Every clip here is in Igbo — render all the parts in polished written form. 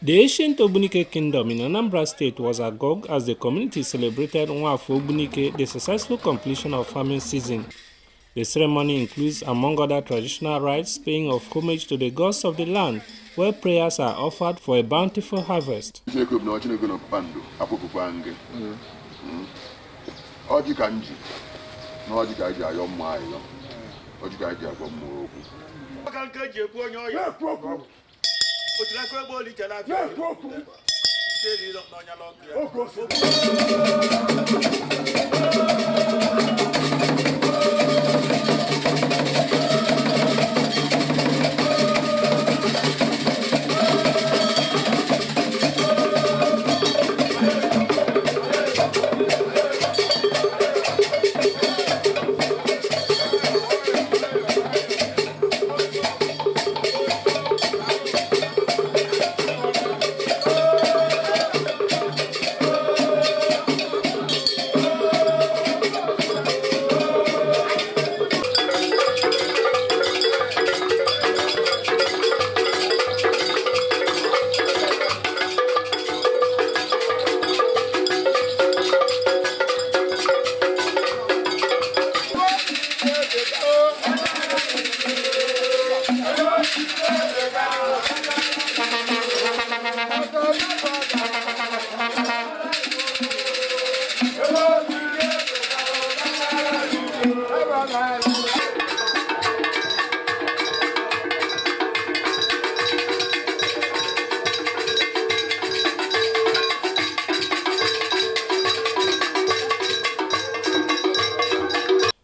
The ancient Ogbunike Kingdom in Anambra State was agog as the community celebrated Nwafo Ogbunike, the successful completion of farming season. The ceremony includes, among other traditional rites, paying of homage to the gods of the land, where prayers are offered for a bountiful harvest. Chineke obi na Chineke na kpakpando akpọpụkwa ngị. Ọjị ka m ji na ọjị ka anyị ji ayọ mmụọ ayọ, ọjị ka anyị ji agwa mmụọ okwu. Aka nke ji ekwu onye ọya otiri aka egbe oli chere afịa elu n'ọnya n'ọkụ ya.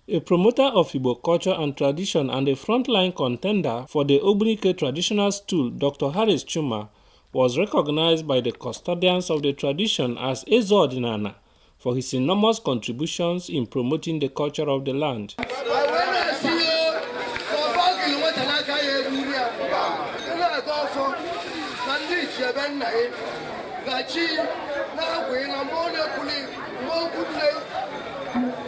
A promoter of Igbo culture and tradition and a frontline contender for the Ogbunike traditional stool, Dr. Harris Chuma, was recognized by the custodians of the tradition as Eze Odinana for his enormous contributions in promoting the culture of the land. Wee na-asị ihe ka ọ bọgịlị nwata n'aka ya egburu ya ị na-aga ọfọ na ndị ichie ebe nna ya na chi na-agwụ na mmụọ na-ekwuli mmụọ okwu nne,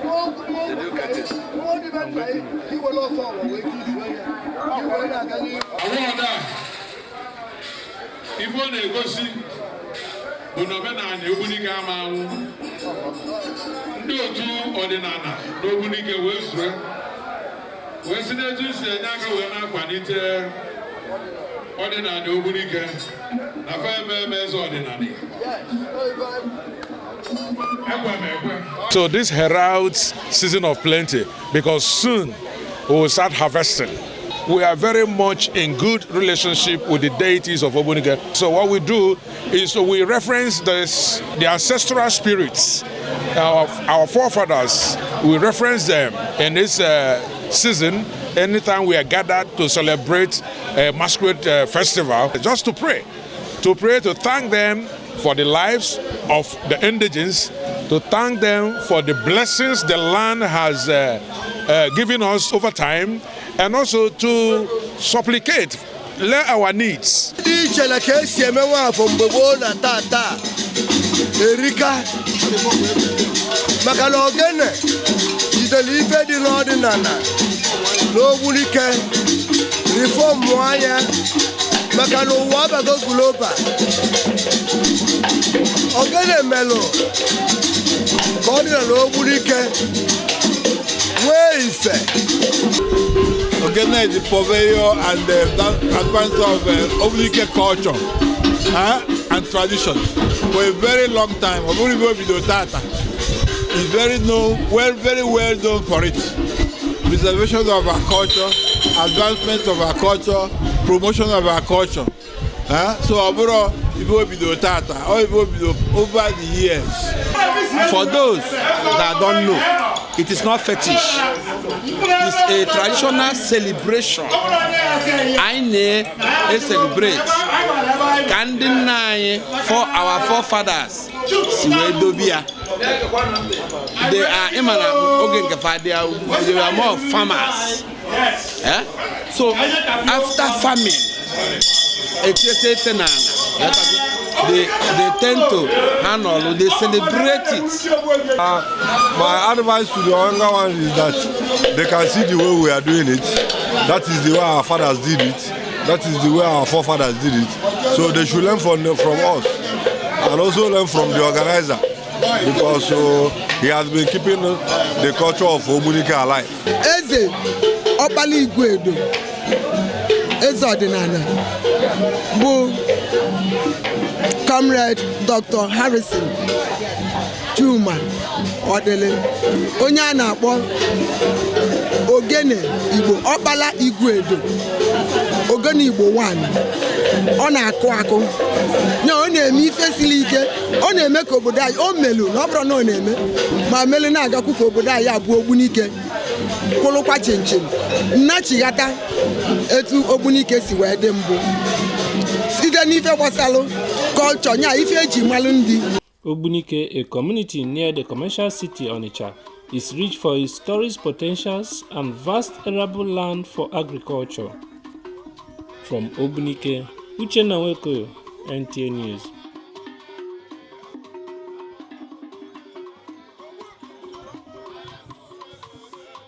mmụọ okwu mmụọ okwu nna ya, mmụọ dịbe nna ya, ka iwere ọfọ ọwa wee tizuo ya ka i wee na-aga n'ihu. Award a, ife ọ na-egosi bụ na omenala Ogbunike ama anwụ. Ndị otu ọdịnala na Ogbunike wee zue wee si n'etu si enye aka wee na-akwalite ọdịnala Ogbunike na fa eme eze ọdịnala. Ekwe m ekwe. So this heralds season of plenty because soon we will start harvesting. We are very much in good relationship with the deities of Ogbunike. So what we do is we reference the ancestral spirits of our forefathers. We reference them in this season anytime we are gathered to celebrate a masquerade festival, just to pray. To pray, to thank them for the lives of the indigenes, to thank them for the blessings the land has given us over time, and also to supplicate, lay our needs. Ndị iche na ka esi eme nwafọ mgbe gboo na taa taa erika, maka na ogene jidere ife dị n'ọdịnala na Ogbunike reform anya, maka na ụwa abago global. Ogene melụ ka ọdịnala Ogbunike nwee ife. Ogene is the purveyor and the advancer of Ogbunike culture and tradition for a very long time. Ogbunike Obido Tata is very known, well, very well known for it. Preservation of our culture, advancement of our culture, promotion of our culture. So ọ bụrụ ife obido tata, or ife obido over the years. For those that don't know, it is not fetish. It's a traditional celebration. Anyị na-celebrate ka ndị nna anyị, for our forefathers, si wee dobe ya. They are, ịma na oge nke fa, they were more farmers. Eh? So after farming, etinyesi efe n'ala, they tend to ha nọlụ, they celebrate it. My advice to the younger ones is that they can see the way we are doing it. That is the way our fathers did it. That is the way our forefathers did it. So they should learn from us and also learn from the organizer because he has been keeping the culture of Ogbunike alive. Eze Ọkpala Igwedo, eze ọdịnala bụ Comrade Dr. Harrison Chuma Odili, onye a na-akpọ Ogene Igbo, Ọkpala Igwedo, Ogene Igbo 1. Ọ na-akụ akụ ya, ọ na-eme ife siri ike, ọ na-eme ka obodo anyị o melu na ọ bụrụ na ọ na-eme ma melu na-agakwu ka obodo anyị abụọ Ogbunike kwụlụkwa chinchin nnachighata etu Ogbunike si wee dị mbụ site n'ife gbasalụ culture nya ife eji malụ ndị. Ogbunike, a community near the commercial city Onitsha, is rich for its tourist potentials and vast arable land for agriculture. From Ogbunike, Uchenna Nwekoyo, NTA News.